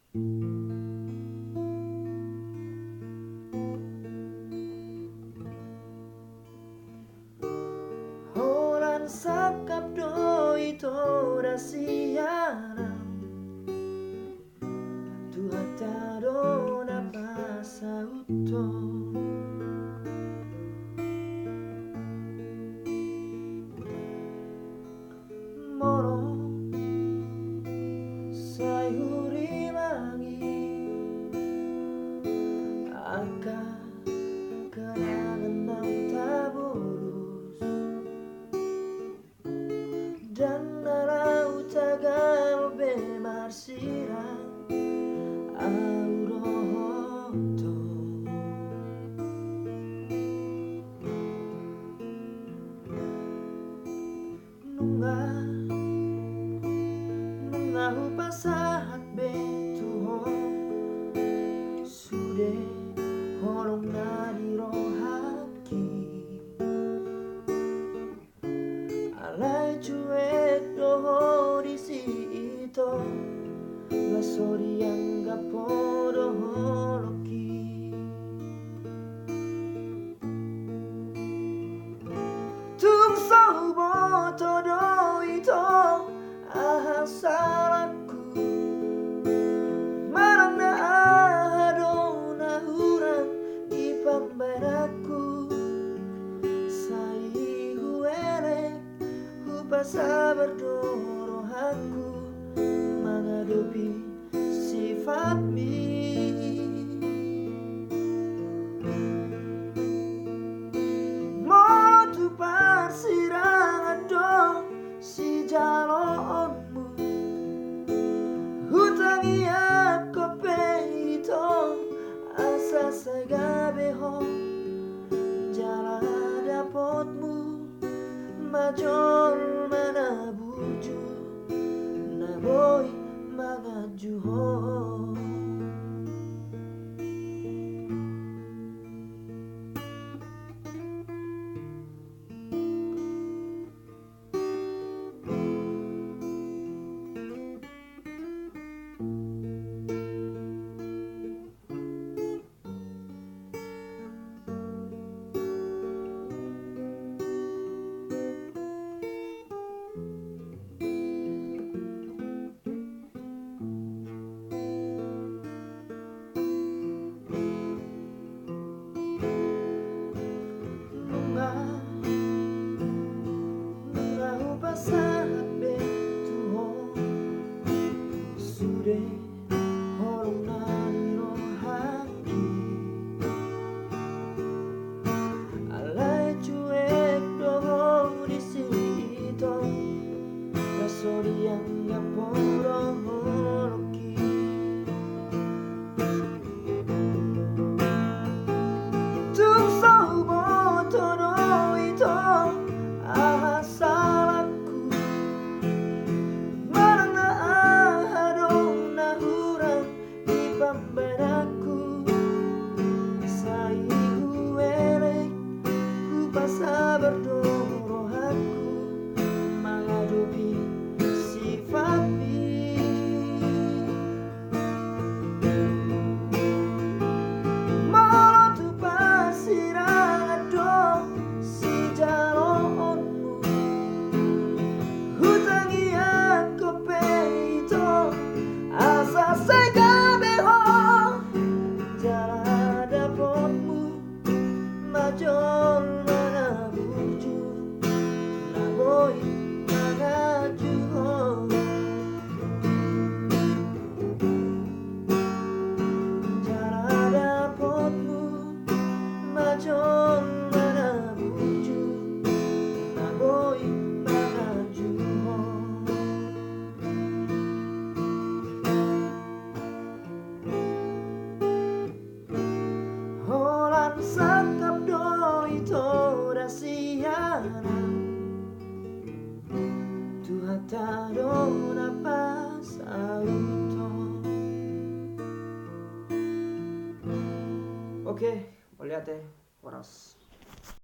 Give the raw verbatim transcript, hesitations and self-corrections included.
Holan sangkap do ito da sian ahu, Tuhanta do na pasauthon. Molo sai hurimangi angka kenangan naung tabolus, ndang na laho tagal be marsirang ahu dohot ho. Nunga, nunga hupasahat be tu ho sude holong na di rohangki. Alai cuek do ho disi ito, laos so dianggap ho do holongki. Tung so huboto do ito aha salangku, manang na aha do na hurang di pambahenanku. Sai huelek, hupasabar do rohangku mangadopi sifatmi. Molo tu parsirangan do sijaloonmu, hutangiangkon pe ito asa sai gabe ho jala dapotmu ma jolma na burju na boi manganju ho. Nunga, nunga hupasahat be tu ho sude holong na di rohangki. Alai cuek do ho disi ito, laos so dianggap ho do holongki. Tung so huboto do ito aha salangku, manang na aha do na hurang di pambahenanku. Sai huelek, hupasabar do rohangku mangadopi sifatmi. Molo tu parsirangan do sijaloonmu, hutangiangkon pe ito asa sai gabe ho jala dapotmu ma jolma na burju na boi manganju ho. Jala dapotmu ma jolma na burju na boi manganju ho. Holan sangkap do ito da sian ahu, Tuhanta do na pasauthon. Oke, mauliate, horas.